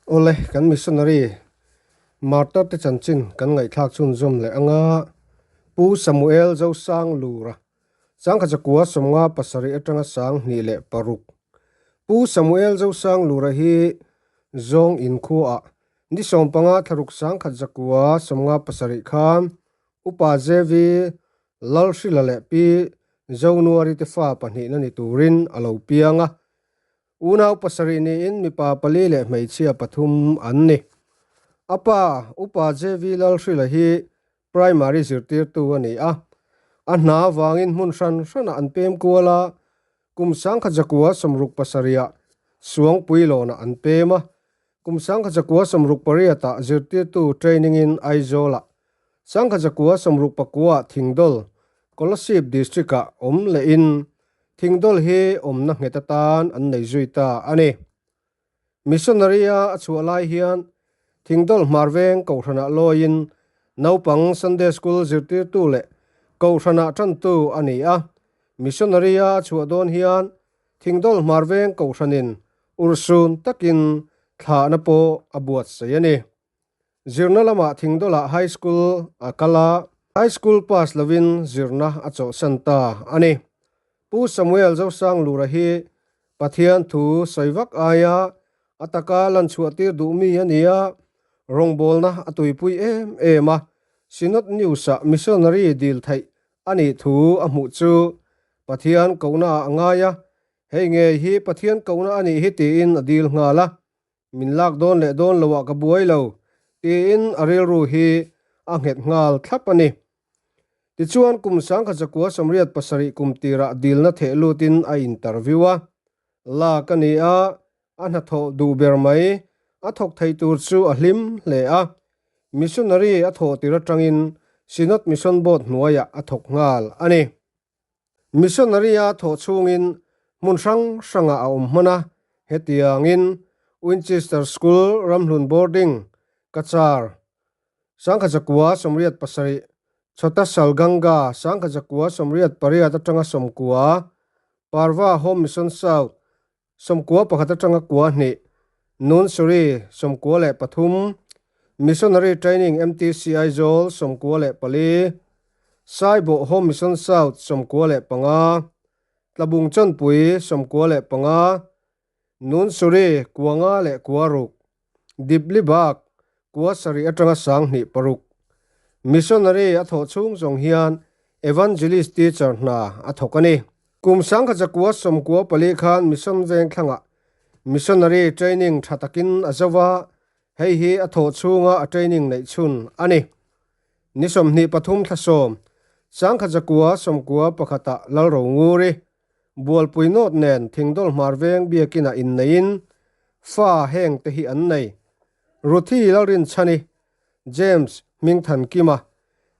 Awle, kan missionary martar te chanchin kan ngaihthlak chhunzawm leh anga Pu Samuel Zosang Lura Sangkhat zakua 57 atanga 26. Pu Samuel Zosang Lura hi zawng inkhuaah ni 15 thlaruk 1957 khan Upa JV Lalhrila leh Pi Zonuari te fa pahnihna ni turin a lo piang a. Unau pasarih niin mipa pali leh hmeichhia pathum an ni. A pa, Upa JV Lalhrila hi Primary zirtirtu a ni a. A hna avangin hmun hran hranah an pem kual a, kum 1967-ah Suangpuilawnah an pem a, kum 1968-ah zirtirtu training-in Aizawlah, 1969-ah Thingdawl, Kolasib District-ah awm lehin Thingdawl hi awmna nghet atan an nei zui ta a ni. Missionary-a a chhuah lai hian Thingdawl Hmarveng Kohhranah lawiin naupang Sunday School zirtirtu leh Kohhranah tantu a ni a. Missionary-a a chhuah dawn hian Thingdawl Hmarveng Kohhranin urhsun takin thlahna pawh a buatsaih a ni. Zirna lamah Thingdawlah High School a kal a, High School pass lovin zirna a chawlhsan ta a ni. Pu Samuel Zosanglura hi Pathian thu sawi vak aia a taka lan chhuah tir duh mi a ni a, rawngbawlna a tuipui em em a, Synod News-ah missionary dil theih a nih thu a hmuh chu Pathian kohna ah a ngai a, hei ngei hi Pathian kohna a nih hi tiin a dil nghal a. Min lak dawn leh dawn loah ka buai lo, tiin a rilru hi a nghet nghal thlap a ni. Tichuan, kum 1987 kum tirah dilna theh lutin a interview a. Lak a ni a, a hnathawh duh ber mai, a thawk thei tur chu a hlim hle a. Missionary a thawh tir atangin Synod Mission Board hnuaiah a thawk nghal a ni. Missionary-a thawh chhungin hmun hrang hrangah a awm hman a, hetiangin Winchester School Ramhlun Boarding, Cachar, 1987, Chhota Salganga, 1988 atanga 90, Parva Home Mission South, 91 atanga 92, Nunsuri, 93, Missionary Training MTC Aizawl, 94, Saibawh Home Mission South, 95, Tlabung Chawnpui, 95, Nunsuri, 56, Diplibak, 7 atanga 26. Missionary a thawh chhung zawng hian Evangelist teacher hna a thawk a ni. Kum 1994 khan Mission Vengthlangah Missionary training tha takin a zo a, hei hi a thawh chhunga a training neih chhun a ni. Ni 23 thla 10, 1991-ah Lalro Nguri, Bualpui nawt nen Thingdawl Hmarveng biakinah inneiin fa heng te hi an nei. Ruthi Lalrinchhani, James Hmingthankima,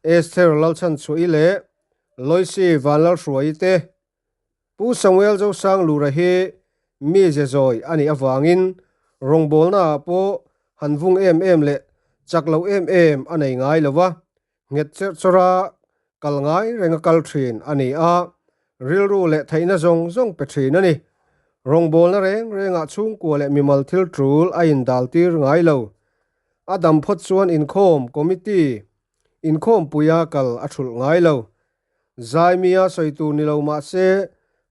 Esther Lalchhanchhuahi leh Loicy Vanlalhruaii te. Pu Samuel Zosanglura hi mi ze zawi a nih avangin rawngbawlnaah pawh han vung em em leh chak lo em em a nei ngai lo va, nghet cherh chawrha kal ngai renga kal thin a ni a, rilru leh theihna zawng zawng pe thin a ni. Rawngbawlna reng rengah chhungkua leh mimal thil tul a indal tir ngai lo. A dam phawt chuan inkhawm committee inkhawmpuia kal a thulh ngai lo. Zaimia sawi tur ni lo mah se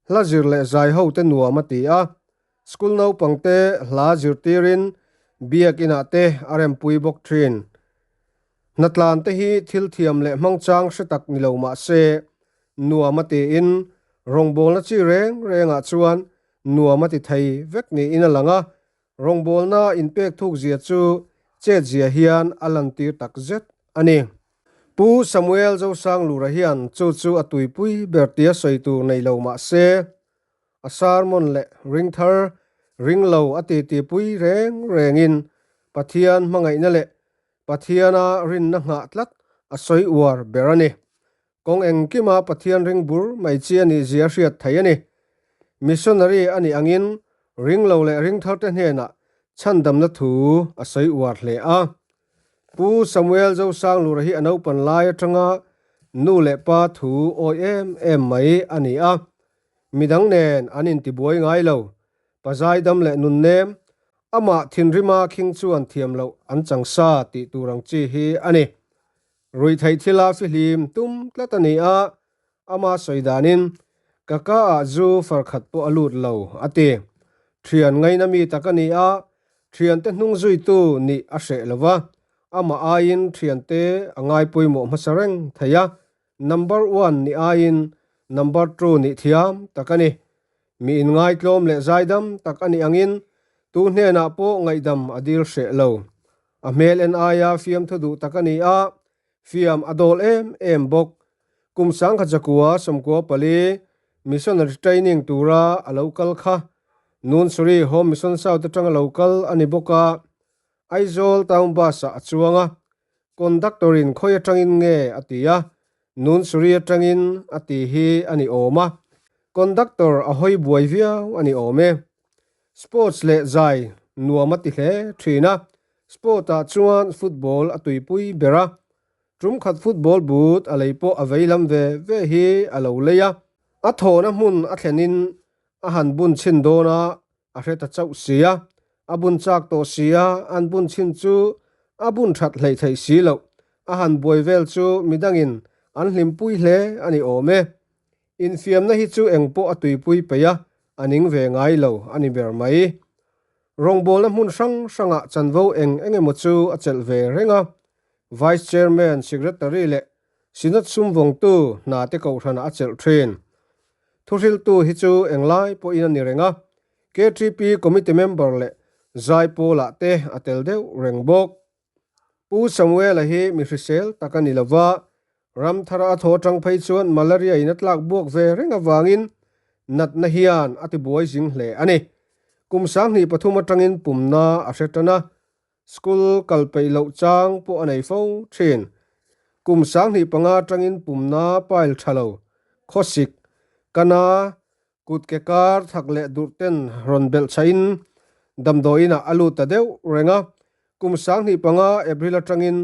hla zir leh zai ho te nuam a ti a, school naupangte hla zirtirin biak inah te a rempui bawk thin. Hnatlan te hi thil thiam leh hmangchang hre tak ni lo mah se, nuam a tiin rawngbawlna chi reng rengah chuan nuam a ti thei vek niin a lang a, rawngbawlna inpek thuk zia chu chet zia hian a lantir tak zet a ni. Pu Samuel Zosanglura hian chu chu a tuipui ber tia sawi tur nei lo mah se, A sermon leh ring thar ring lo a titipui reng rengin Pathian hmangaihna leh Pathiana rinna nghah tlat a sawi uar ber a ni. Kawng engkima Pathian ring bur mai chi a nih zia hriat theih a ni. Missionary a nih angin ring lo leh ring tharte hnenah chhandamna thu a sawi uar hle a. Pu Samuel Zosanglura hi a naupan lai atanga nu leh pa thu awi em em mai a ni a. Midang nen an intibuai ngai lo. Pazaidam leh nunnem, Amah thinrima khing chuan thiam loh an chang sa tih tur ang chi hi a ni. Ruihtheih thila fihlim tum tlat a ni a, ama sawi danin, Ka ka ah zu far khat pawh a lut lo, a ti. Thian ngaina mi tak a ni a, thiante hnung zuitu nih a hreh lo va, amah aiin thiante a ngai pawimawh hmasa reng thei a, number one nih aiin number two nih thiam tak a ni. Mi inngaitlawm leh zaidam tak a nih angin tu hnenah pawh ngaihdam a dil hreh lo. A hmel en aia fiamthu duh tak a ni a, fiam a dawl em em bawk. Kum sangkhat zakua sawmkua pali missionary training tura a lo kal kha Nunsuri Home Mission South atanga lo kal a ni bawk a, Aizawl town bus-ah a chuang a, conductor-in khawi atangin nge a ti a, Nunsuri atangin a ti hi a ni awm a, conductor a hawi buai viau a ni awm e. Sports leh zai nuam a ti hle thin a, sport ah chuan football a tuipui ber a, tum khat football boot a lei pawh a vei lam ve ve hi a lo lei a, a thawhna hmun a thlenin a han bun chhin dawn a, a hre ta chauh si a, a bun chak tawh si a, an bun chhin chu a bun that hleih theih si loh, a han buai vel chu midangin an hlimpui hle a ni awm e. Infiamna hi chu engpawh a tuipui peih a, a ning ve ngai lo a ni ber mai. Rawngbawlna hmun hrang hrangah chanvo eng eng emaw chu a chelh ve reng a, Vice Chairman, Secretary leh Synod sumvawngtu hna te kohhranah a chelh thin. Thuhriltu hi chu englai pawhin a ni reng a, KTP Committee member leh Zaipawlah te a tel deuh reng bawk. Pu Samuela hi mi hrisel tak a ni lo va, ram thara a thaw atang phei chuan malaria in a tlak buak ve reng avangin natna hian a tibuai zing hle a ni. Kum 2003 atangin pumna a hre tan a, school kal peih loh chang pawh a nei fo thin. Kum 2005 atangin pumna pile tha lo, khawsik, kana, Kut ke kar thak leh durh ten rawn belh chhain damdawiinah a lut ta deuh reng a, kum 2005 April atangin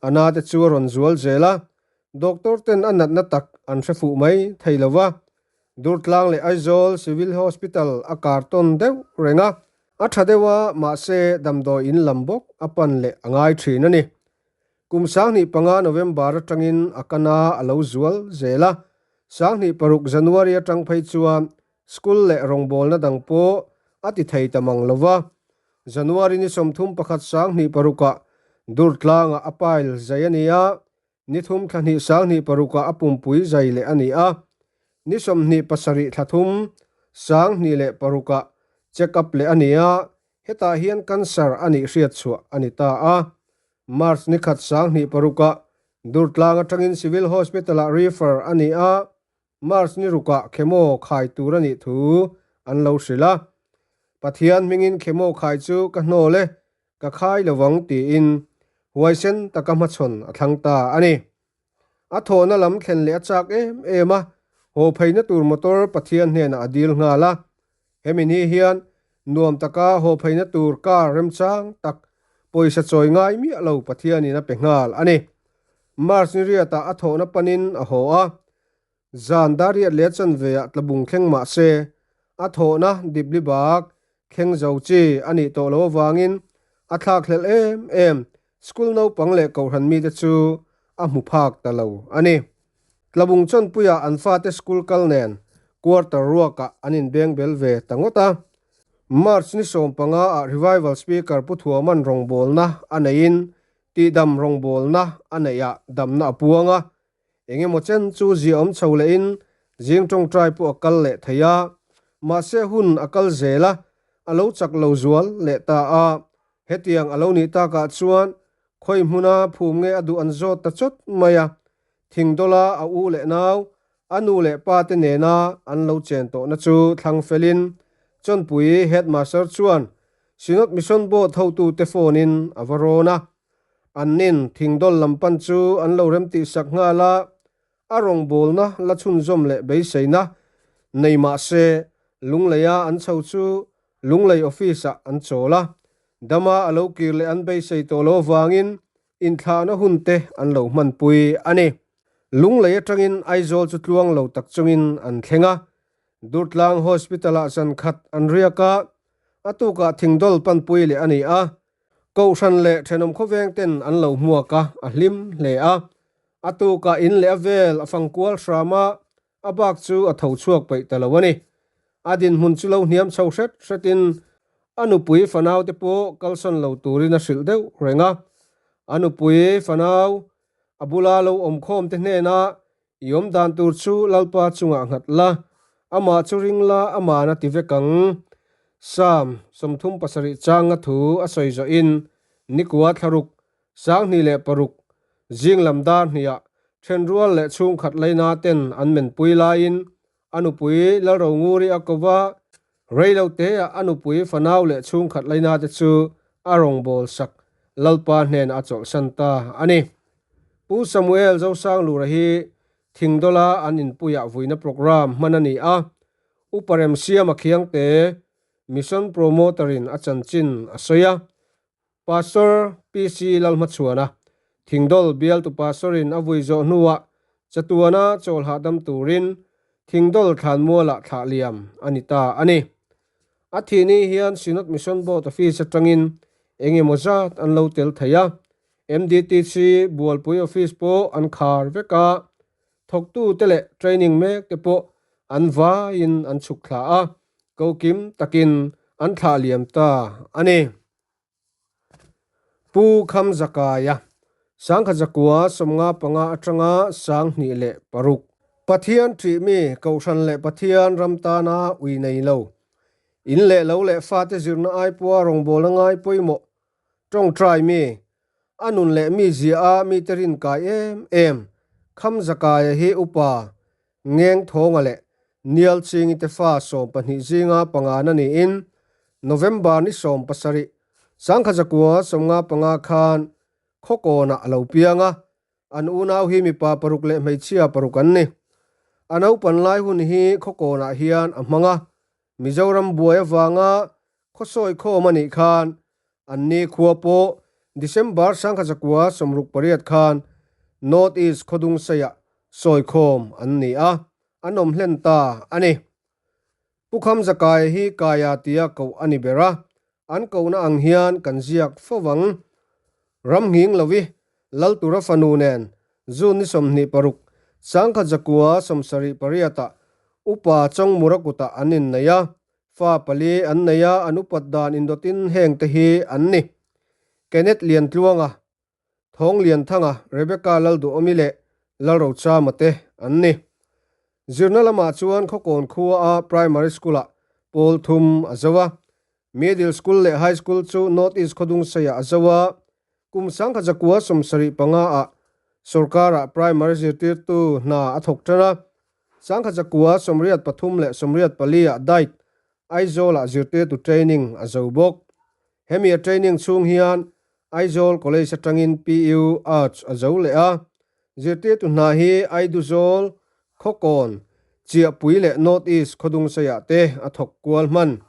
a na te chu a rawn zual zel a, doctor ten a natna tak an hre fuh mai thei lo va, Durtlang leh Aizawl Civil Hospital a kar tawn deuh reng a, a tha deuh a mahse damdawiin lam bawk a pan leh a ngai thin a ni. Kum 2005 November atangin a kana a lo zual zel a, 2006 January atang phei chuan school leh rawngbawlna dang pawh a ti thei ta mang lo va. January ni 31 2006ah Durtlangah a pile zai a ni a, ni thum thla hnih 2006ah a pumpui zai leh a ni a, ni 27 thla thum 2006ah check up leh a ni a, hetah hian cancer a nih hriat chhuah a ni ta a. March ni khat 2006ah Durtlang atangin Civil Hospital-ah refer a ni a, March ni rukah chemo khai tur a nih thu an lo hrilh a. Pathian hmingin chemo khai chu ka hnawl e, ka khai lovang tiin huaisen taka hmachhawn a thlang ta a ni. A thawhna lam thlen leh a chak em em a, haw pheina tur motor Pathian hnenah a dil nghal a. Hemi ni hian nuam taka haw pheina tur car remchang tak pawisa chawi ngai miah lo Pathianin a pe nghal a ni. March ni riatah a thawhna panin a haw a, Zan dariat leh chanveah tlabung thleng mah se, a thawhna dipli bak thleng zo chi a nih tawh loh avangin a thlak hlelh em em school naupang leh kohhran mite chu a hmu phak ta lo a ni. Tlabung chawnpuiah an fate school kal nen quarter ruakah an inbeng bel ve ta ngawt a. March ni 15 ah Revival Speaker Pu Thuaman rawngbawlna a neihin tihdam rawngbawlna a neihah damna a puang a, Engemaw chen chu ziahawm chho lehin zing tawngtai pawh a kal leh thei a, mahse hun a kal zel a, a lo chak lo zual leh ta a. Hetiang a lo nih takah chuan khawi hmuna phum nge a duh an zawt ta chawt mai a, thingdawla a u leh nau, a nu leh pa te nena an lo chen tawhna chu thlang felin Chawnpui Headmaster chuan Synod Mission Board hotute phone-in a va rawn a. Annin thingdawl lam pan chu an lo remtih sak nghal a, a rawngbawlna la chhunzawm leh beiseina nei mah se Lungleia an chho chu Lunglei office-ah an chawl a, dama a lo kir leh an beisei tawh lo avangin inthlahna hun te an lo hmanpui a ni. Lunglei atangin Aizawl chu tluang lo tak chungin an thleng a, Durtlang Hospital-ah zan khat an riak a. A tukah thingdawl panpui leh a ni a, Kohhran leh thenawm khawveng ten an lo hmuak a, a hlim hle a. A tukah in leh a vel a fang kual hram a, a bak chu a tho chhuak peih ta lo a ni. A dinhmun chu lo hniam chho hret hretin a nupui fanau te pawh kalsawn lo turin a hrilh deuh reng a. A nupui fanau a bula lo awmkhawm te hnenah I awm dan tur chu Lalpa chungah nghat la, amah chu ring la, ama'n a ti vek ang. Psalm 37 changa thu a sawi zawhin Nikua thlaruk, 2006, zing lam dar hniah thenrual leh chhungkhat laina ten an menpui laiin a nupui Lalronguri a ko va, reiloteah a nupui fanau leh chhungkhat laina te chu a rawngbâwl sak Lalpa hnenah a chawlhsan ta a ni. Pu Samuel Zosanglura hi Thingdawla an inpuiah vuina programme hman a ni a, Upa Remsiama Khiangte Mission Promoter-in a chanchin a sawi a, Pastor PC Lalhmachhuana Thingdawl bialtu Pastor-in a vui zawh hnuah chatuana chawl hahdam turin Thingdawl thlanmualah thlah liam a ni ta a ni. A thih ni hian Synod Mission Board Office atangin eng emaw zat an lo tel thei a, MDTC Bualpui Office pawh an khar vek a, thawktute leh training mek te pawh an vaiin an chhuk thla a, kokim takin an thlah liam ta a ni. Pu Kham Zakaia, 1955 atanga 2006. Pathian ṭih mi, Kohhran leh Pathian ram tana ui nei lo, in leh lo leh fate zirna ai pawha rawngbawlna ngai pawimawh Tawngtai mi, a nun leh mi zia a mite rin kai em em, Kham Zakaia hi upa Ngeng Thawnga leh Nial Chingi te fa 12 zinga pangana niin November ni 17, 1995 khan Khawkawnah a lo piang a, an unau hi mipa paruk leh hmeichhia paruk an ni. A naupan lai hun hi Khawkawnah hian a hmang a, Mizoram buai avanga khawsawi khawm a nih khan an ni khua pawh December 1968 khan North East Khawdungseiah sawi khawm an ni a, an awm hlen ta a ni. Pu Kham Zakai hi Kaia tia koh a ni ber a, an kohna ang hian kan ziak fo vang. Ram nghing lovi Laltura fanu nen June ni 26, 1978-ah Upa Chawngmura kutah an innei a, fa pali an nei a, an upat dan indawtin heng te hi an ni. Kenneth Liantluanga, Thawng Lianthanga, Rebecca Lalduhawmi leh Lalrochama te an ni. Zirna lamah chuan Khawkawn khua a Primary School-ah pawl thum a zo a, Middle School leh High School chu North East Khawdungseiah a zo a, Kum 1975 ah sorkarah primary zirtirtu hna a thawk tan a, 1983 leh 84 ah diet Aizawl ah zirtirtu training a zo bawk. Hemi a training chhung hian Aizawl College atangin PU Arts a zo leh a, zirtirtu hna hi Aiduzawl, Khawkawn, Chiahpui leh North East Khawdungseiah te a thawk kual hman.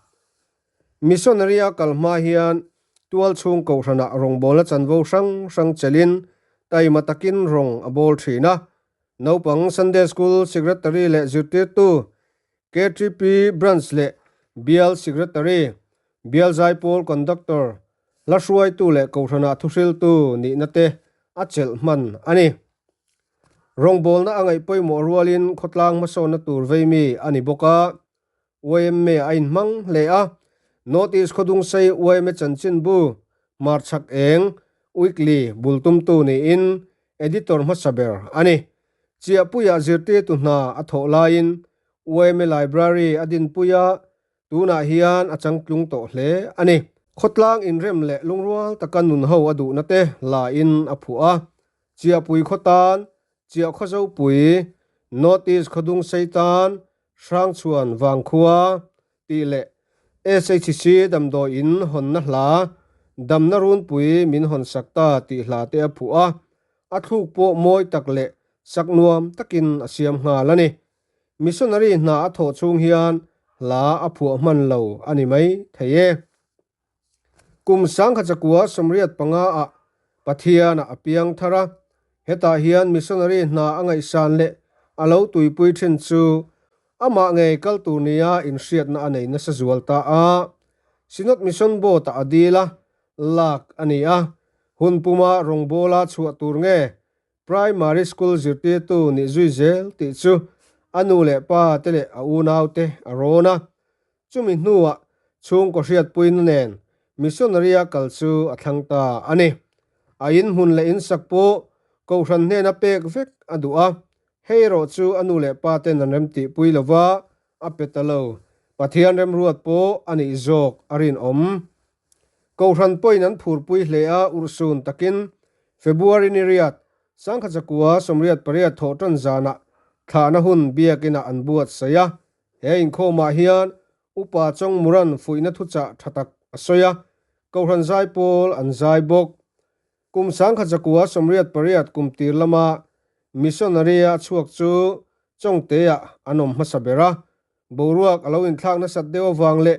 Missionary a kal hma hian tual chhung kohhranah rawngbawlna chanvo hrang hrang chelin taima takin rawng a bawl thin a. Naupang Sunday School Secretary leh zirtirtu, KTP Branch leh Bial Secretary, Bial Zaipawl Conductor, hla hruaitu leh kohhranah thuhriltu nihna te a chelh hman a ni. Rawngbawlna a ngaih pawimawh rualin khawtlang hmasawnna tur veimi a ni bawk a. Yma a inhmang hle a, North East Khawdungsei yma chanchinbu Hmarchhak Eng Weekly bul tumtu niin Editor hmasa ber a ni. Chiahpuiah zirtirtu hna a thawh laiin yma Library a dinpui a, tunah hian a changtlung tawh hle a ni. Khawtlang inrem leh lungrual taka nunho a duhna te lain a phuah a, Chiahpui khawtan, Chiah Khawzopui, North East Khawdungsei tan, Hrangchhuan Vangkhua tih leh SHC damdawi in hawnna hla, Damna Runpui min hawn sak ta tih hla te a phuah a, a thluk pawh mawi tak leh sak nuam takin a siam nghal a ni. Missionary hna a thawh chhung hian hla a phuah hman lo a ni mai thei e. Kum 1985 ah Pathian ah a piang thar a, hetah hian missionary hna a ngaihsan leh a lo tuipui thin chu amah ngei kal tur nia inhriatna a nei nasa zual ta a. Synod Mission Board-ah a dil a, lak a ni a. Hun puma rawngbawla chhuah tur nge Primary School zirtirtu nih zui zel tih chu a nu leh pa te leh a unaute a rawn a. Chumi hnuah chhungkaw hriatpuina nen missionary-a kal chu a thlang ta a ni. A inhmun leh insak pawh kohhran hnena pek vek a duh a, hei erawh chu a nu leh pa ten an remtihpui lova a pe ta lo. Pathian remruat pawh a nih zawk a rinawm. Kohhran pawhin an phurpui hle a, urhsun takin February ni riat, sangkhat zakua 88 thawh tan zanah thlahna hun biakinah an buatsaih a. He inkhawmah hian Upa Chawngmuran fuihna thuchah tha tak a sawi a, Kohhran zai pawl an zai bawk. Kum 1988 kum tir lama missionary-a chhuak chu Chawngte-ah an awm hmasa ber a, boruak a lo inthlak nasat deuh avang leh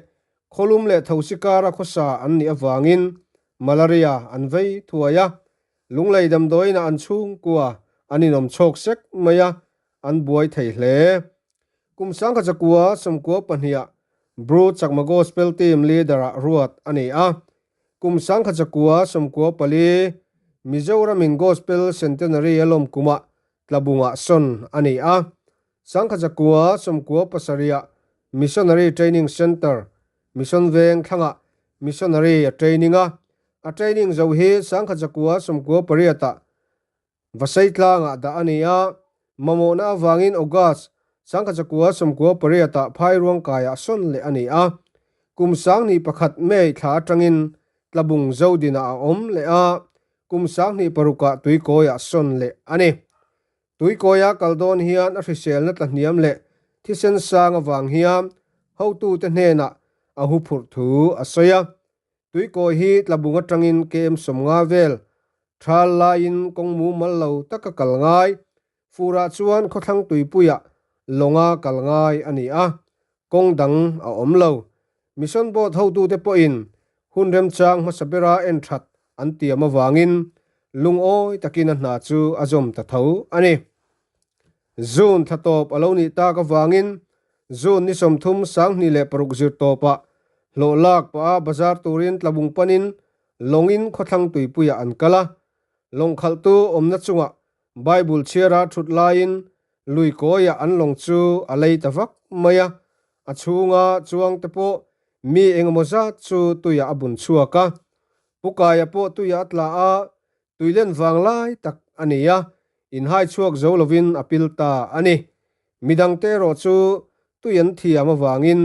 khawlum leh thosi kara khawsa an nih avangin malaria an vei thuai a, Lunglei damdawiinah an chhungkua an inawm chhawk sek mai a, an buai thei hle. Kum 1992-ah Bru Chakma Gospel Team Leader-ah ruat a ni a. Kum 1994 Mizoramin Gospel Centenary a lawm kumah Tlabungah sawn a ni a. 1997-ah Missionary Training Centre, Mission Veng thlangah Missionary a training a. A training zo hi 1998-ah Vasai tlangah dah a ni a, mamawhna avangin August 1998-ah Phairuang kaiah sawn leh a ni a. Kum 2001 May thla atangin Tlabung Zodinah a awm leh a, kum 2006-ah Tuikawiah sawn leh a ni. Tuikawia kal dawn hian a hriselna tlahniam leh thisen sang avang hian hotute hnenah a huphurh thu a sawi a. Tuikawi hi Tlabung atangin KM 50 vel thal laiin kawng mumal lo taka kal ngai, furah chuan khawthlang tuipuiah lawnga kal ngai a ni a, kawng dang a awm lo. Mission Board hotute pawhin hun remchang hmasa bera en that an tiam avangin lungawi takin a hna chu a zawm ta tho a ni. June thla tawp a lo nih tak avangin June ni 36 zir tawpah hlawh lak pah a bazar turin Tlabung panin lawngin khawthlang tuipuiah an kal a. Lawng khalhtu awmna chungah Bible chhiara thut laiin lui kawiah an lawng chu a lei ta vak mai a, a chhunga chuangte pawh mi engemaw zat chu tuiah a bun chhuak a. Pukaia pawh tuiah a tla a, Tuilen vang lai tak a ni a, inhai chhuak zo lovin a pil ta a ni. Midangte erawh chu tui an thiam avangin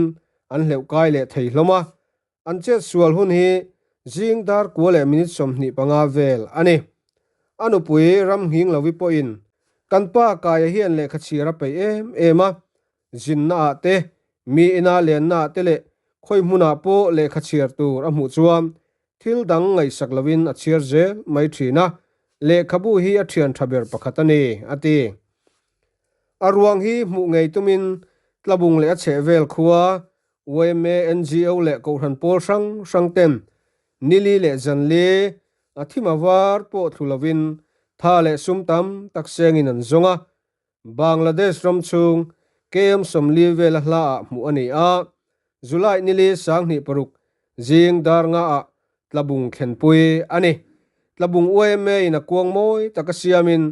an hleuh kai leh thei hlawm a, an chet sual hun hi zing dar kua leh minute 25 vel a ni. A nupui ram nghing lovi pawhin kan pa Kaia hian lehkha chhiar a peih em em a, zinnaah te, mi ina lennaah te leh khawi hmunah pawh lehkha chhiar tur a hmuh chuan Thil dang ngaihsak lovin a chhiar zel mai thin a, lehkhabu hi a thian tha ber pakhat a ni, a ti. A ruang hi hmuh ngei tumin Tlabung leh a chhehvel khua yma, NGO leh Kohhran pawl hrang hrang ten nili leh zanli a thim a var pawh thlu lovin tha leh sum tam tak sengin an zawng a, Bangladesh ram chhung KM 40 vela hlaah hmuh a ni a, July nili 26 zing dar ngaah Tlabung thlenpui a ni. Tlabung yma in a kuang mawi taka siamin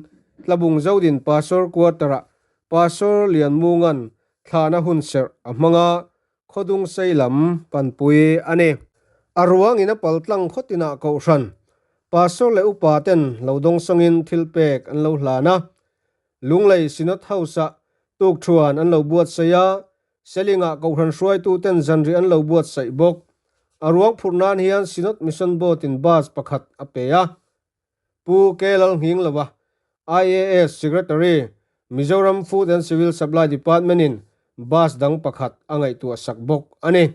Tlabung Zodin Pastor Quarter-ah Pastor Lianmunga'n thlahna hun serh a hmang a, khawdung sei lam panpui a ni. A ruangin a pal tlang khawtinah kohhran Pastor leh upa ten lo dawngsawngin thilpek an lo hlan a, Lunglei Synod House-ah tukthuan an lo buatsaih a, Selingah Kohhran hruaituten zanri an lo buatsaih bawk. A ruang phurh nan hian Synod Mission Board-in bus pakhat a pe a. Pu K. Lalnghinglova, IAS Secretary, Mizoram Food and Civil Supply Department-in bus dang pakhat a ngaihtuah sak bawk a ni.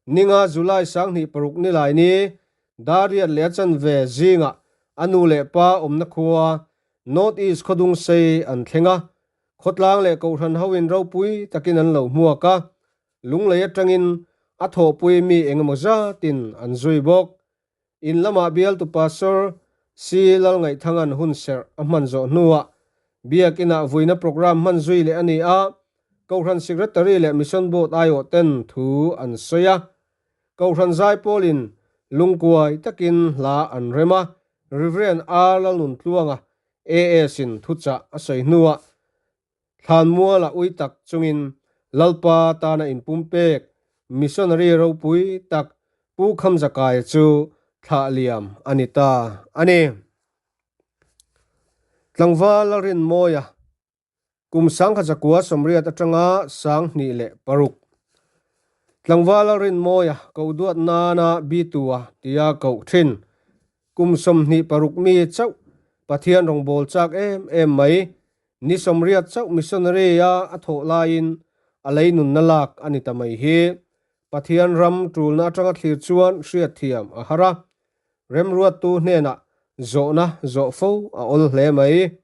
Ninga July 26 nilai ni dar riat leh a chanve zingah a nu leh pa awmna khua North East khawdung sei an thleng a, khawtlang leh kohhran hoin ropui takin an lo hmuak a, lunglei atangin a thawhpui mi engemaw zatin an zui bawk. In lamah bialtu Pastor C. Lalngaihthanga'n hun serh a hman zawh hnuah Biakinah vuina programme hman zui leh a ni a, Kohhran Secretary leh Mission Board aiawh ten thu an sawi a. Kohhran Zaipawlin lungkuai takin hla an rem a, Rev. R. Lalnuntluanga, AS-in thuchah a sawi hnuah Thlanmuala ui tak chungin Lalpa tana inpumpek missionary ropui tak Pu Khamzakaia chu thlah liam a ni ta a ni. Tlangval Lalrinmawia kum 1980 atanga 2006 Tlangval Lalrinmawia koh duat nana Bitua tia koh thin kum 26 mi chauh Pathian rawngbâwl châk êm êm mai Ni 80 chauh missionary-a a thawh laiin a lei nunna lak a ni ta mai hi Pathian ram ṭulna aṭanga thlir chuan hriatthiam a har a, remruattu hnenah zawhna zawh fo a awl hle mai.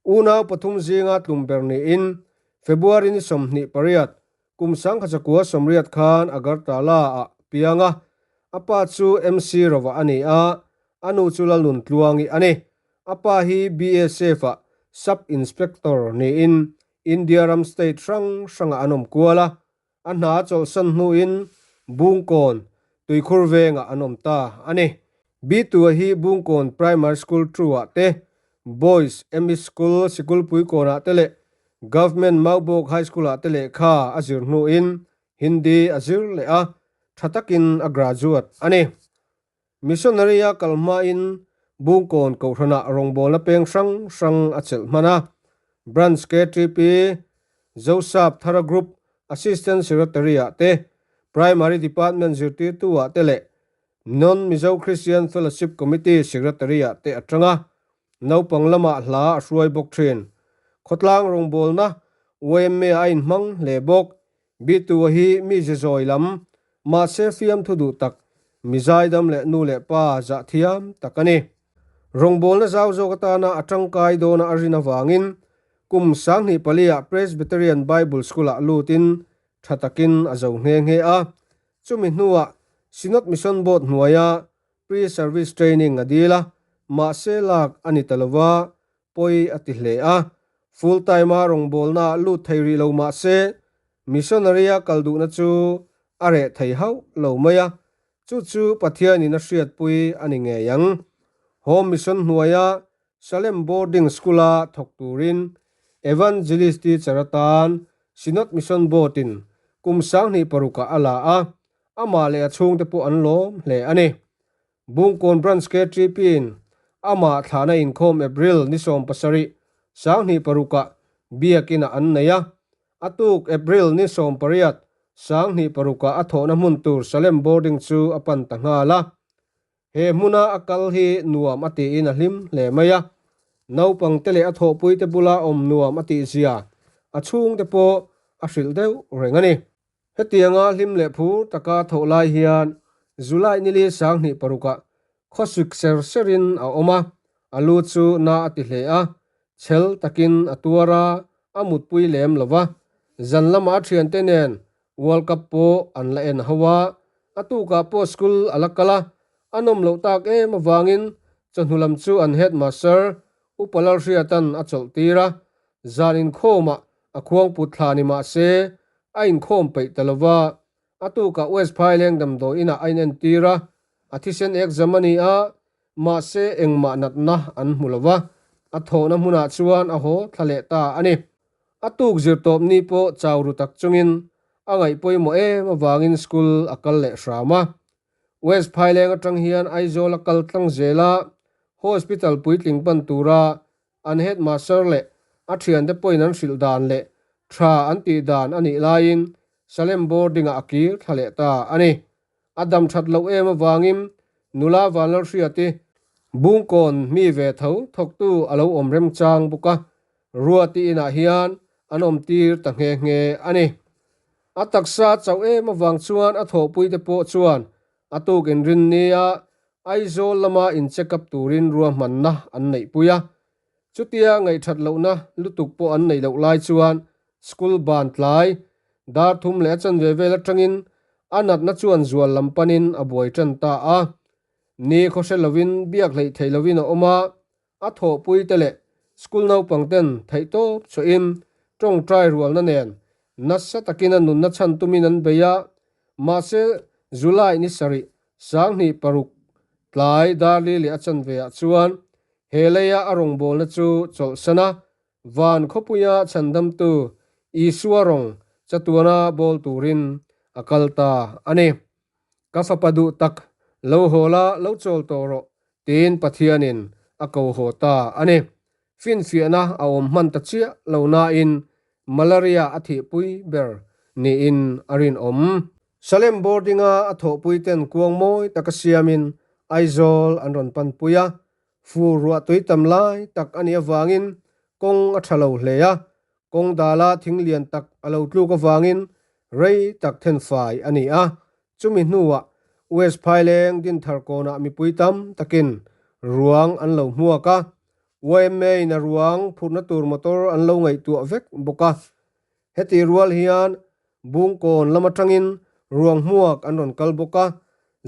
Unau pathum zinga tlum ber niin February ni 28, kum 1980 khan Agartala-ah piang a, a pa chu MC Rova a ni a, a nu chu Lalnuntluangi a ni. A pa hi BSF-ah Sub Inspector niin India ram state hrang hrangah an awm kual a, a hna a chawlhsan hnuin Bungkawn tuikhur vengah an awm ta a ni. Bitua hi Bungkawn Primary School Two-ah te, Boys ME School Sikulpuikawnah te leh Government Maubawk High School-ah te lehkha a zir hnuin Hindi a zir leh a, tha takin a graduate a ni. Missionary-a kal hmain Bungkawn Kohhranah rawngbawlna peng hrang hrang a chelh hman a. Branch KTP, Zosap Thara Group Assistant Secretary-ah te, Primary Department zirtirtu-ah te leh Non-Mizo Christian Fellowship Committee Secretary-ah te a tang a. Naupang lamah hla a hruai bawk thin. Khawtlang rawngbawlna YMA a inhmang hle bawk. Bitua hi mi ze zawi lam, mahse fiamthu duh tak, mi zaidam leh nu leh pa zah thiam tak a ni. Rawngbawlna zau zawk atana a tangkai dawna a rin avangin kum 2004 ah Presbyterian Bible School-ah lutin tha takin a zo nghe nghe a. Chumi hnuah Synod Mission Board hnuaia Pre-Service Training a dil a, mahse lak a ni ta lova, pawi a ti hle a. Full time-a rawngbawlna ah lut thei rih lo mahse, missionary-a kal duhna chu a reh thei hauh lo mai a, chu chu Pathianin a hriatpui a ni ngei ang. Home Mission hnuaia Salem Boarding School-a thawk turin Evangelist teacher atan Synod Mission Board-in kum 2006 ah a la a, amah leh a chhungte pawh an lawm hle a ni. Bungkawn Branch KTP-in amah thlahna inkhawm April ni 17, 2006 ah Biakin-ah an nei a, a tuk April ni 18, 2006 ah a thawhna hmun tur Salem Boarding chu a pan ta nghal a. He hmuna a kal hi nuam a tiin a hlim hle mai a, naupangte leh a thawhpuite bula awm nuam a tihzia a chhungte pawh a hrilh deuh reng a ni. Hetianga hlim leh phur taka thawh lai hian July nili 2006 ah khawsik ser serin a awm a, a lu chu na a ti hle a, chhel takin a tuar a, a mutpui lem lo va. Zan lamah a thiante nen World Cup pawh an la en ho a, a tukah pawh school a la kal a, a nawm loh tak em avangin chawhnu lam chu an headmaster Upa Lalhriata'n a chawlh tir a, zan inkhawmah A khuang put thla ni mah se, a inkhawm peih ta lo va. A tukah West Phaileng damdawi inah a inentir a, a thisen exam a ni a, mahse engmah natna an hmu lo va, a thawhna hmunah chuan a haw thla leh ta a ni. A tuk zirtawp ni pawh chau ru tak chungin a ngaih pawimawh em avangin school a kal leh hram a. West Phaileng atang hian Aizawl a kal tlang zel a, hospital puitling pan tura An headmaster leh a thiante pawhin an hrilh dan leh tha an tih dan a nih laiin Salem boarding-ah a kir thla leh ta a ni. A dam that loh em avangin nula Vanlalhriati Bungkawn mi ve tho thawktu a lo awm remchang bawk a, Ruati inah hian an awm tir ta nghe nghe a ni. A taksa a chauh em avang chuan a thawhpuite pawh chuan A tuk inrinnia Aizawl lama in check up turin ruahmanna an neihpui a, chutia ngaihthat lohna lutuk pawh an neih loh lai chuan school ban tlai dar thum leh a chanve vel atangin a natna chuan zual lam panin a buai tan ta a. Ni khawhre lovin biak hleih theih lovin a awm a, A thawhpuite leh school naupangten theihtawp chhuahin tawngtai rualna nen nasa takin a nunna chhan tumin an bei a, mahse July ni sarih 2006 tlai dar li leh a chanve ah chuan he leia a rawngbawlna chu chawlhsan a, van khawpuia chhandamtu Isua rawng chatuana bawl turin a kal ta a ni. Ka fapa duh tak, lo haw la, lo chawl tawh rawh, tiin Pathianin a ko haw ta a ni. Finfiahna a awm hman ta chiah lo nain malaria a thihpui ber niin a rinawm. Salem boarding-a a thawhpuiten kuang mawi taka siamin Aizawl an rawn panpui a, fur ruah tui tam lai tak a nih avangin kawng a tha lo hle a, kawng dala thing lian tak a lo tluk avangin rei tak thenfai a ni a, Chumi hnuah West Phaileng Dinthar kawnah mipui tam takin ruang an lo hmuak a, YMA in a ruang phurhna tur motor an lo ngaihtuah vek bawk a. Heti rual hian Bungkawn lam atangin ruang hmuak an rawn kal bawk a,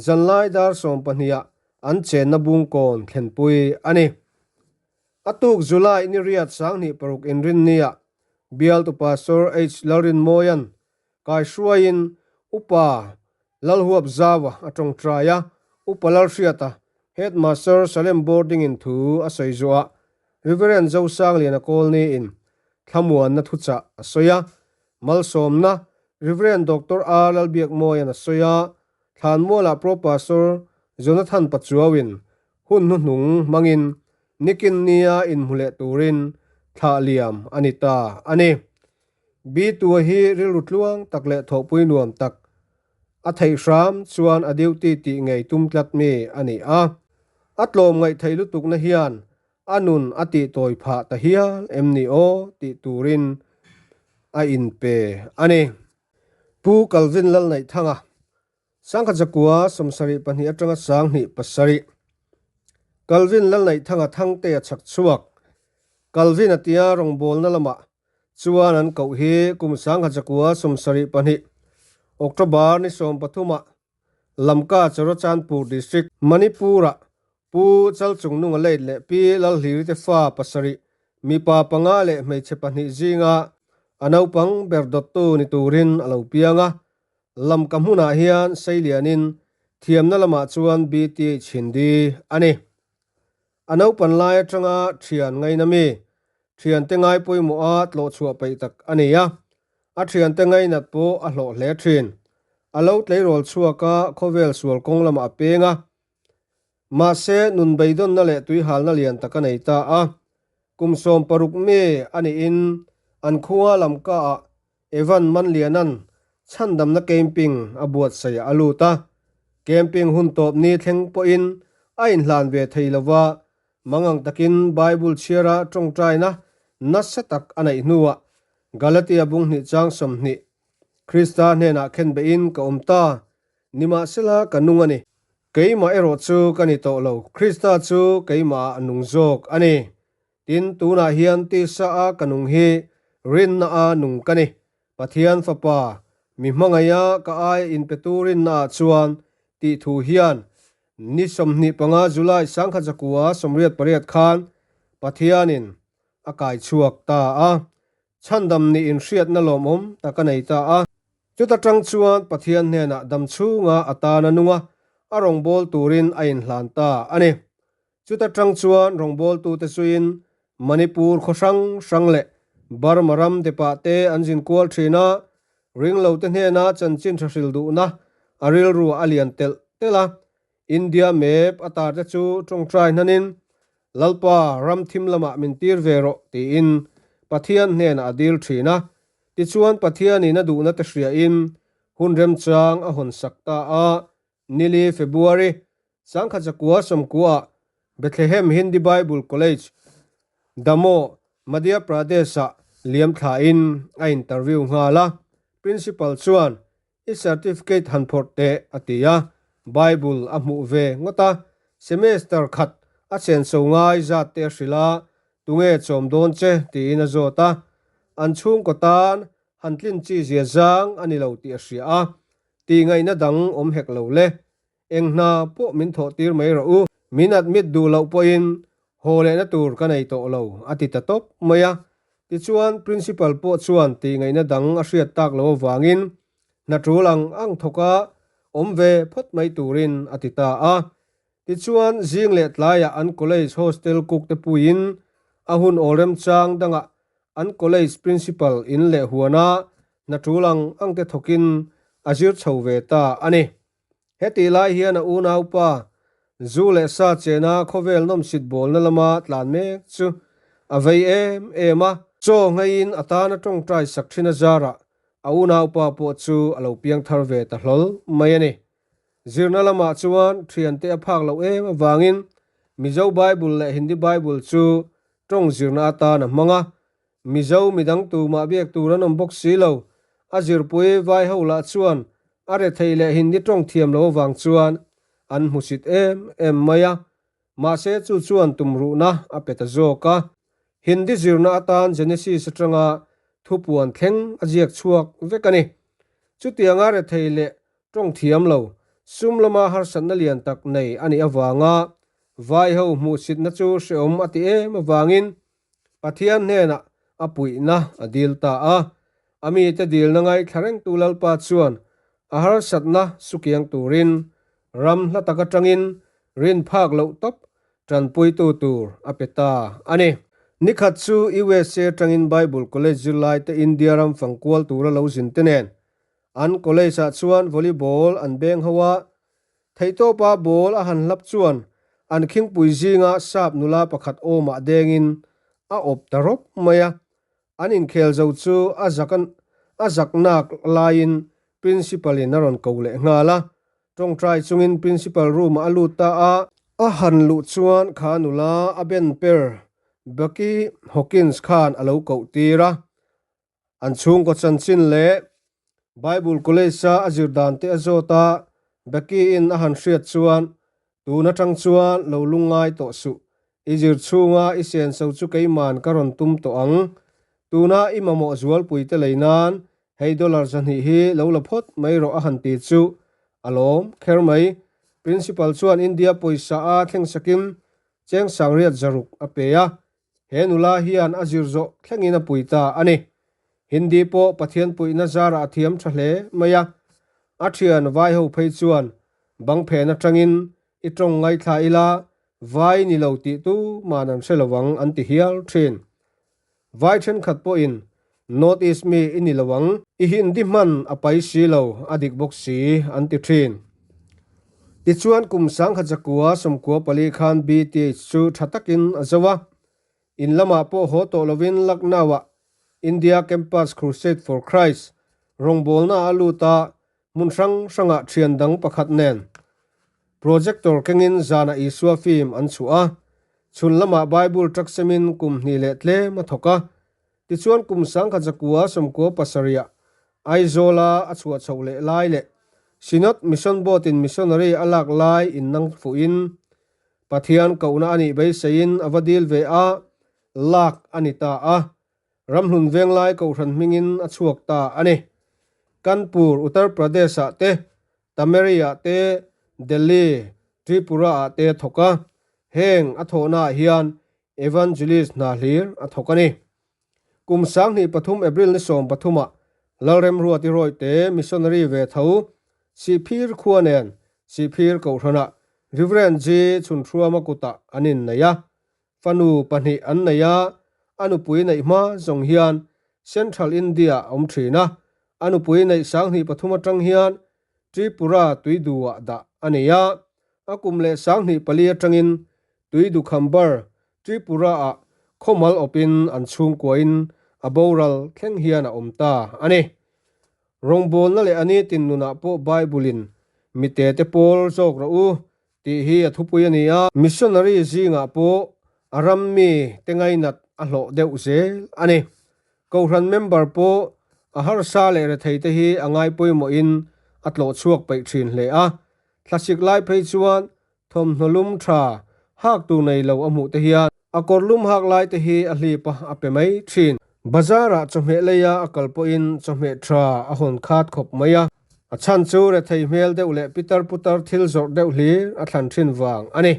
zanlai dar 12 ah an chenna Bungkawn thlenpui a ni. A tuk July ni riat 2006 inrinniah bialtu Pastor H Lalrinmawia'n Kaihruaiin Upa Lalhuap Zaua a tawngtai a, Upa Lalhriata, Headmaster Salem Boarding in thu a sawi zuah Reverend Zosangliana Kawlniin thlamuanna thuchah a sawi a, Malsawmna Reverend Doctor R Lalbiakmawian a sawi a, Thlanmualah Pro Pastor Jonathan Pachuauin hun hnuhnung hmangin nikin nia inhmu leh turin thlah liam a ni ta a ni. Bitua hi rilru tluang tak leh thawhpui nuam tak a theih hram chuan a duty tih ngei tum tlat mi a ni a. A tlawm ngaih theih lutukna hian a nun a tih tawi phah ta hial em ni aw tih turin a inpe a ni. Pu Calvin Lalnaihthanga, 1972 atanga 2007. Calvin Lalnaihthanga Thangtea chhak chhuak Calvin a tia rawngbawlna lamah Chuan an koh hi kum 1972 October ni 13 ah Lamka Churachandpur District, Manipur ah Pu Chalchungnunga late leh Pi Lalhliri te fa pasarih, mipa panga leh hmeichhe pahnih zinga a naupang ber dawttu ni turin a lo piang a. Lamka hmunah hian Seilianin thiamna lamah chuan BTH Hindi a ni. A naupan lai atanga thian ngaina mi, thiante ngai pawimawha tlawh chhuah peih tak a ni a, a thiante ngainat pawh a hlawh hle thin. A lo tleirawl chhuak a, khawvel sual kawng lamah a peng a. Mahse, nun beidawnna leh tuihalna lian tak a nei ta a. Kum 16 mi a niin an khua Lamka-ah Evan Manliana'n chhandamna camping a buatsaih a lut a, camping hun tawp ni thleng pawhin a inhlan ve thei lo va, mangang takin Bible chhiara tawngtaina nasa tak a neih hnuah Galatia bung hnih chang 20 Krista hnenah khenbeihin ka awm ta, nimahsela ka nung a ni. Keimah erawh chu ka ni tawh lo, Krista chu keimahah a nung zawk a ni. Tin, tunah hian tisa a ka nung hi rinna a nung ka ni. Pathian Fapa, mi hmangaih a ka ai inpe tu rinna ah chuan tih thu hian ni 25 July 1988 khan Pathianin a kai chhuak ta a. Chhandam nih inhriatna lawmawm tak a nei ta a. Chuta tang chuan Pathian hnenah dam chhunga a tan a nung a, a rawngbâwl turin a inhlan ta a ni. Chuta tang chuan rawngbawltute suiin Manipur khaw hrang hrang leh Burma ram depah te an zin kual thin a, ringlote hnena chanchin tha hril duhna a rilru a lian telh telh a. India map a tarte chu tawngtai hnanin, Lalpa, ram thim lamah min tir ve rawh tiin Pathian hnenah a dil thin a. Tichuan Pathianin a duhna te hriain hun remchang a hawn sak ta a. Nili February, 1990 Bethlehem Hindi Bible College, Damoh, Madhya Pradesh-ah liam thlain a interview nghal a. Principal chuan, I certificate han phawrh teh, a ti a. Bible a hmuh ve ngawt a. Semester khat a chenso ngai zat te a hrilh a, tunge chawm dawn che tiin a zawt a. An chhungkaw tan han tlin chi zia zang a ni lo tih a hria a. Tih ngaihna dang awm hek lo le. Eng hna pawh min thawh tir mai rawh u. Min admit duh loh pawhin haw lehna tur ka nei tawh lo, a ti ta tawp mai a. Tichuan, Principal pawh chuan tih ngaihna dang a hriat tak loh avangin hna tul ang ang thawk a, awm ve phawt mai turin a ti ta a. Tichuan, zing leh tlaiah an college hostel cook te puiin a hun awl remchang dangah an college principal in leh huana hna tul ang ang te thawkin a zir chho ve ta a ni. Hetih lai hian a unaupa zu leh sa chena khawvel nawmsit bawlna lama tlan mek chu a vei em em a. Chaw ngeiin a tana tawngtai sak thin a zarah a unaupa pawh chu a lo piang thar ve ta hlawl mai a ni. Zirna lamah chuan thiante a phak loh em avangin Mizo Bible leh Hindi Bible chu tawng zirna atan a hmang a. Mizo midang tumah biak tur an awm bawk si lo. A zirpui vai ho lah chuan a rethei leh Hindi tawng thiam lo avang chuan an hmusit em em mai a. Mahse chu chuan tumruhna a pe ta zawk a. Hindi zirna atan Genesis atanga thupuan thleng a ziak chhuak vek a ni. Chutianga rethei leh tawng thiam lo, sum lama harsatna lian tak nei a nih avanga vai ho hmuhsitna chu hreawm a ti em avangin Pathian hnenah a puihna a dil ta a. A mite dilna ngaithla rengtu Lalpa chuan a harsatna sukiang turin ram hla tak atangin rin phak loh tawp tanpuitu tur a pe ta a ni. Nikhat chu USA atangin Bible College zirlaite India ram fangkual tura lo zin te nen an college-ah chuan volleyball an beng ho a, Theihtawpa ball a han hlap chuan an khingpui zinga sap nula pakhat awmah dengin a awp ta rawp mai a. An inkhel zo chu a zak a zak nak laiin Principal in a rawn ko leh nghal a. Tawngtai chungin Principal room ah a lut ta a. A han luh chuan kha nula a ben per Bucky Hawkins khan a lo koh tir a. An chhungkaw chanchin leh Bible College-a a zir dan te a zawt a, Becky-in a han hriat chuan, Tun atang chuan lo lungngai tawh suh, i zir chhunga i senso chu keiman ka rawn tum tawh ang. Tuna i mamawh zualpui te lei nan hei dollar 200 hi lo la phawt mai rawh a han ti chu a lawm kher mai. Principal chuan India pawisa a thleng sakin cheng 600 a pe a, He nula hian a zir zawh thlengin a pui ta a ni. Hindi pawh Pathian puihna zarah a thiam tha hle mai a. A thian vai ho phei chuan bang phen atangin i tawng ngaithla ila vai ni lo tih tu man an hre lovang an ti hial thin. Vai thenkhat pawhin North East mi i ni lo ang, i Hindi hman a pai si lo a dik bawk si an ti thin. Tichuan kum 1994 khan BTH chu tha takin a zo a, in lamah pawh haw tawh lovin Lucknow-ah India Campus Crusade for Christ rawngbawlna a lut a, hmun hrang hrangah thian dang pakhat nen projector kengin zanah Isua film an chhuah a, chhun lamah Bible taksemin kum hnih leh tlem a thawk a. Tichuan kum 1997ah Aizawla a chhuah chhoh leh lai leh Synod Mission Board-in missionary a lak lai innang fuhin Pathian kohna a nih beiseiin a va dil ve a, lak a ni ta a. Ramhlun Venglai Kohhran hmingin a chhuak ta a ni. Kanpur, Uttar Pradesh-ah te, Tameri-ah te, Delhi, Tripura-ah te a thawk a. Heng a thawhnaah hian Evangelist hna hlir a thawk a ni. Kum 2003 April ni 13 ah Lalremruati Rawite missionary ve tho Sihphir khua nen Sihphir Kohhranah Reverend G Chhunhruama kutah an innei a. Fanu pahnih an nei a, a nupui neih hma zawng hian Central India a awm thin a. A nupui neih 2003 atang hian Tripura Tuidu-ah dah a ni a. A kum leh 2004 atangin Tuidukhambar, Tripura-ah khawmal awpin an chhungkuain a boral thleng hian a awm ta a ni. Rawngbawlna leh a nitin nunah pawh Bible-in mitete pawl zawk rawh u tih hi a thupui a ni a. Missionary zingah pawh a ram mi te ngainat a hlawh deuh zel a ni. Kohhran member pawh a harsa leh rethei te hi a ngai pawimawhin a tlawh chhuak peih thin hle a. Thlasik lai phei chuan Thawmhnaw lum tha hak tur nei lo a hmuh te hian a kawr lum hak lai te hi a hlip a, a pe mai thin. Bazar ah chawhmeh leia a kal pawhin chawhmeh tha a hawn khat khawp mai a, a chhan chu rethei hmel deuh leh pitar putar thil zawrh deuh hlir a thlan thin vang a ni.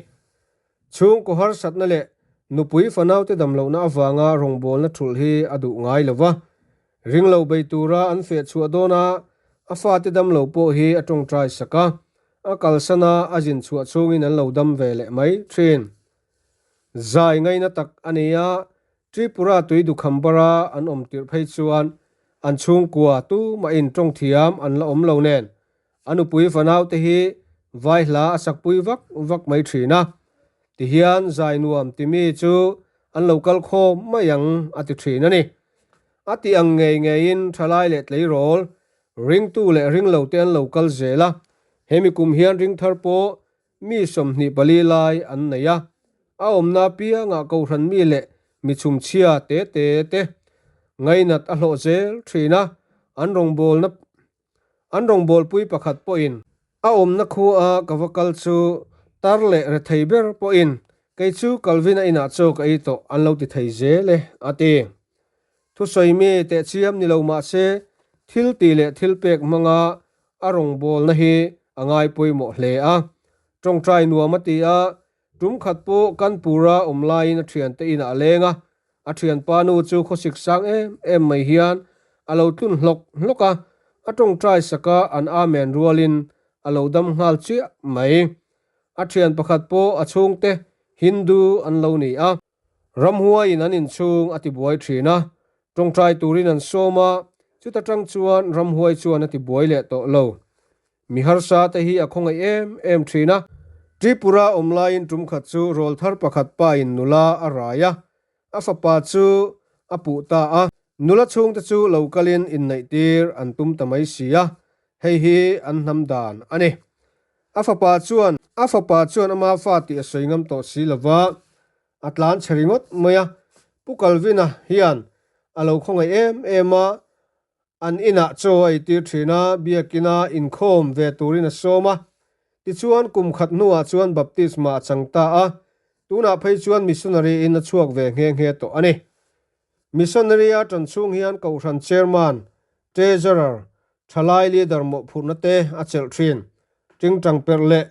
Chhungkaw harsatna leh nupui fanaute damlohna avanga rawngbawlna thulh hi a duh ngai lo va, ringlo bei tura an feh chhuah dawna A fate dam lo pawh hi a tawngtai sak a, a kalsan a, a zin chhuah chhungin an lo dam ve leh mai thin. Zai ngaina tak a ni a, Tripura tui dukhambara an awm tirh phei chuan an chhungkua tumahin tawng thiam an la awm lo nen, a nupui fanaute hi vai hla a sakpui vak vak mai thin a. Tihian zai nuam timi chu an lo kal khawm mai ang a ti thin a ni. A tih ang ngei ngeiin thalai leh tleirawl, ringtu leh ringlote an lo kal zel a, hemi kum hian ringthar pawh mi 24 lai an nei a, a awmna apiangah kohhran mi leh mi chhumchhia te te te ngainat a hlawh zel thin a, an rawngbawlna an rawngbawlpui pakhat pawhin a awmna khua ka va kal chu tar leh rethei ber pawhin kei chu Calvin-a inah chaw ka ei tawh an lo ti thei zel e a ti. Thusawi mi tehchiam ni lo mah se thil tih leh thil pek hmanga a rawngbawlna hi a ngai pawimawh hle a. Tawngtai nuam a ti a, tum khat pawh Kanpura awm laiin a thiante inah a leng a, a thianpa nu chu khawsik sang em em mai hian a lo tlun hlawk hlawk a, a tawngtai saka an amen rualin a lo dam nghal chiah mai. A thian pakhat pawh a chhungte Hindu an lo ni a. Ramhuaiin an inchhung a tibuai thin a, tawngtai turin an sawm a, chuta tang chuan ramhuai chuan a tibuai leh tawh lo. Mi harsa te hi a khawngaih em em thin a. Tripura awm laiin tum khat chu rawlthar pakhat pain nula a rai a, a fapa chu a puh ta a. Nula chhungte chu lo kalin inneihtir an tum ta mai si a, hei hi an hnam dan a ni. A fapa chuan a fapa chuan ama fa tih a sawi ngam tawh si lova, a tlan chhe ringawt mai a. Pu Calvin-a hian a lo khawngaih em em a, an inah chaw a eitir thin a, biakina inkhawm ve turin a sawm a. Tichuan kum khat hnuah chuan baptisma a chang ta a, tunah phei chuan missionary in a chhuak ve nghe nghe tawh a ni. Missionary-a tan chhung hian Kohhran Chairman, Treasurer, Thalai Leader mawhphurhna te a chelh thin. Tingtang perh leh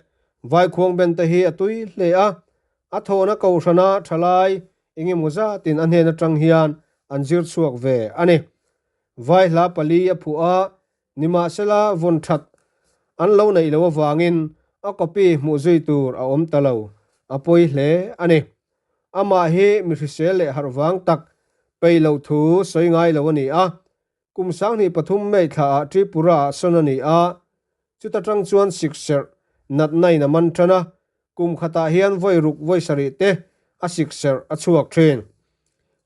Vaikhuang ben te hi a tui hle a, a thawhna Kohhrana Thalai engemaw zatin a hnen atang hian an zir chhuak ve a ni. Vai hla pali a phuah a, nimahsela vawn that an lo neih loh avangin a copy hmuh zui tur a awm ta lo, a pawi hle a ni. Amah hi mi hrisel leh harh vang tak peih loh thu sawi ngai lo a ni a. Kum 23 May thlaah Tripura-ah sawn a ni a, chuta tang chuan sikserh natna in a man tan a, kum khatah hian vawi ruk vawi sarih te a sikserh a chhuak thin.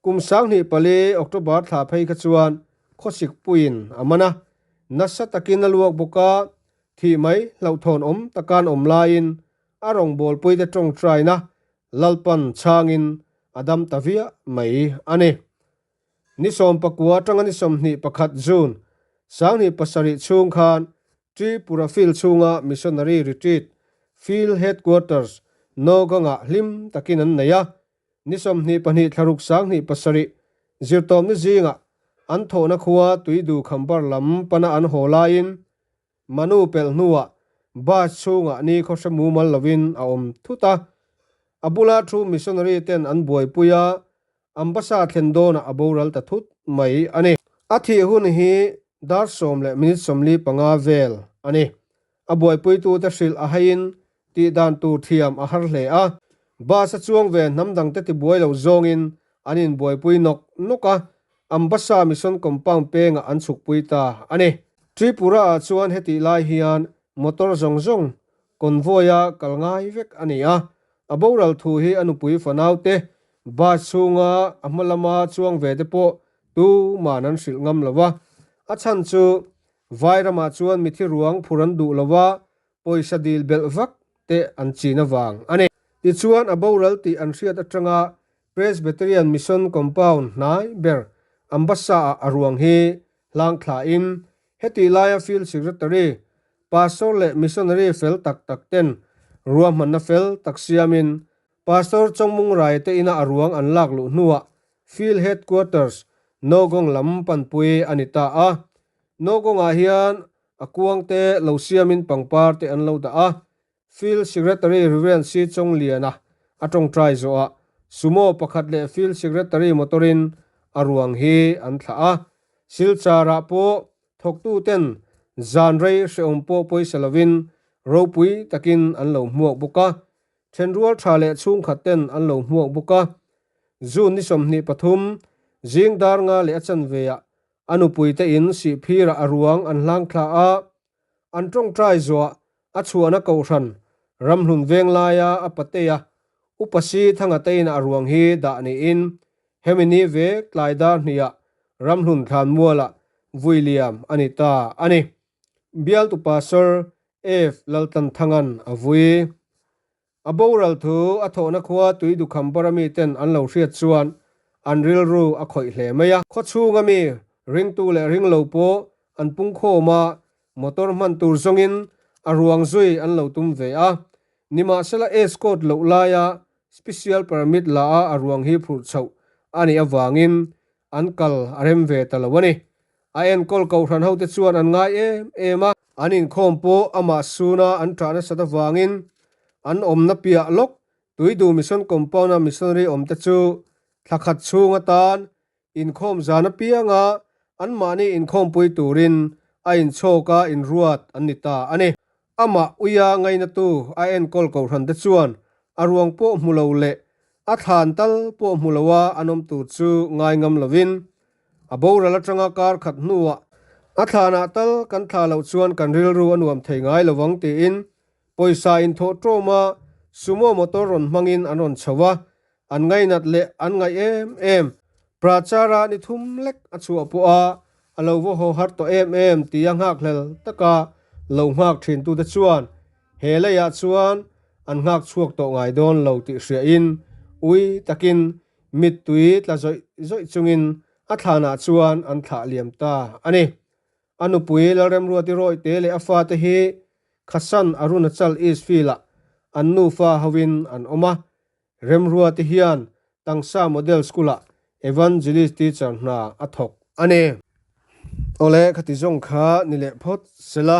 Kum 24 October thla phei kha chuan khawsik puiin a man a, nasa takin a luak bawk a, thih mai hlauhthawn awm takan awm laiin a rawngbawlpuite tawngtaina Lalpan chhangin a dam ta viah mai a ni. Ni 19 atanga ni 21 June 2007 chhung khan Tripura Field chhunga Missionary Retreat, Field Headquarters, Nogangah hlim takin an nei a. Ni 22 thlaruk 2007 zirtawmni zingah an thawhna khua Tuidu Khambar lam pana an haw laiin Manu pelh hnuah bus chhungah ni khawhre mumal lovin a awm thut a. A bula thu missionary ten an buaipui a, Ambassa thlen dawnah a boral ta thut mai a ni. A thih hun hi dar 10 leh minute 45 vel a ni. A buaipuitute hrilh a haiin tih dan tur thiam a har hle a. Bus a chuang ve hnam dangte tibuai lo zawngin an inbuaipui nawk nawk a, Ambassa Mission Compound pengah an chhukpui ta a ni. Tripura-ah chuan hetih lai hian motor zawng zawng convoy-a kal ngai vek a ni a, a boral thu hi a nupui fanaute bus chhunga a hma lama chuang ve te pawh tuman an hrilh ngam lo a. A chhan chu vai ramah chuan mithi ruang phur an duh lo a, pawisa dil belh vak te an chin avang a ni. Tichuan a boral tih an hriat atanga Presbyterian Mission Compound hnai ber Ambassa-ah a ruang hi hlang thlain hetih laia Field Secretary, Pastor leh Missionary fel tak tak ten ruahmanna fel tak siamin Pastor Chawngmung Rai te ina a ruang an lak luh hnuah Field Headquarters, Nogong lam panpui a ni ta a. Nogongah hian a kuang te lo siamin pangpar te an lo dah a, Field Secretary Rev. C. Chawngliana a tawngtai zawhah Sumo pakhat leh Field Secretary motor-in a ruang hi an thlah a. Silchar-ah pawh thawktuten Zan rei hrehawm pawh pawisa lovin ropui takin an lo hmuak bawk a. Thenrual tha leh chhungkhat ten an lo hmuak bawk a. June ni 23, zing dar nga leh a chanve ah a nupui te in Sihphirah a ruang an hlang thla a. An tawngtai zuah a chhuahna kohhran ramhlun veng laia a patea Upa Si Thanga tein a ruang hi dah niin hemi ni vek tlai dar hniah ramhlun thlan mualah vui liam a ni ta a ni. Bialtu Pastor F Laltlanthanga'n a vui. A boral thu a thawhna khua Tuidukham bawra miten an lo hriat chuan an rilru a khawih hle mai a. Khaw chhunga mi ringtu leh ringlo pawh an pungkhawm a, motor hman tur zawngin a ruang zui an lo tum ve a. Nimahsela escort loh laia special permit la a a ruang hi phurh chhoh a nih avangin an kal a rem ve ta lo a ni. A enkawl kohhran hote chuan an ngai em em a. An inkhawm pawh amah suna an ṭah nasat avangin an awmna piah lawk Tuidu Mission Compound-a missionary awmte chu thla khat chhung atan inkhawm zan apianga anmahni inkhawmpui turin a inchhawka inruat an ni ta a ni. Amah uia ngainatu a enkawl kohhrante chuan a ruang pawh hmu lo leh a thlan tal pawh hmu loa an awm tur chu ngai ngam lovin A boral atanga kar khat hnuah a thlanah tal kan thlah loh chuan kan rilru a nuam thei ngai lovang tiin pawisa inthawh tawma sumo motor rawn hmangin an rawn chho a, an ngainat leh an ngaih em em. Prachara ni thum lek a chhuah pawh a, a lo vaw haw har tawh em em tia nghakhlel taka lo nghak thintute chuan he leiah chuan an nghak chhuak tawh ngai dawn lo tih hriain ui takin Mittui tla zawih zawih chungin a thlanah chuan an thlah liam ta a ni. A nupui Lalremruati Rawihte leh a fate hi Khasan Arunachal East Field-ah an nufa hovin an awm a. Remruati hian Tangsa Model School-ah Evangelist Teacher hna a thawk a ni. Awle, khati zawng kha ni leh phawt sela.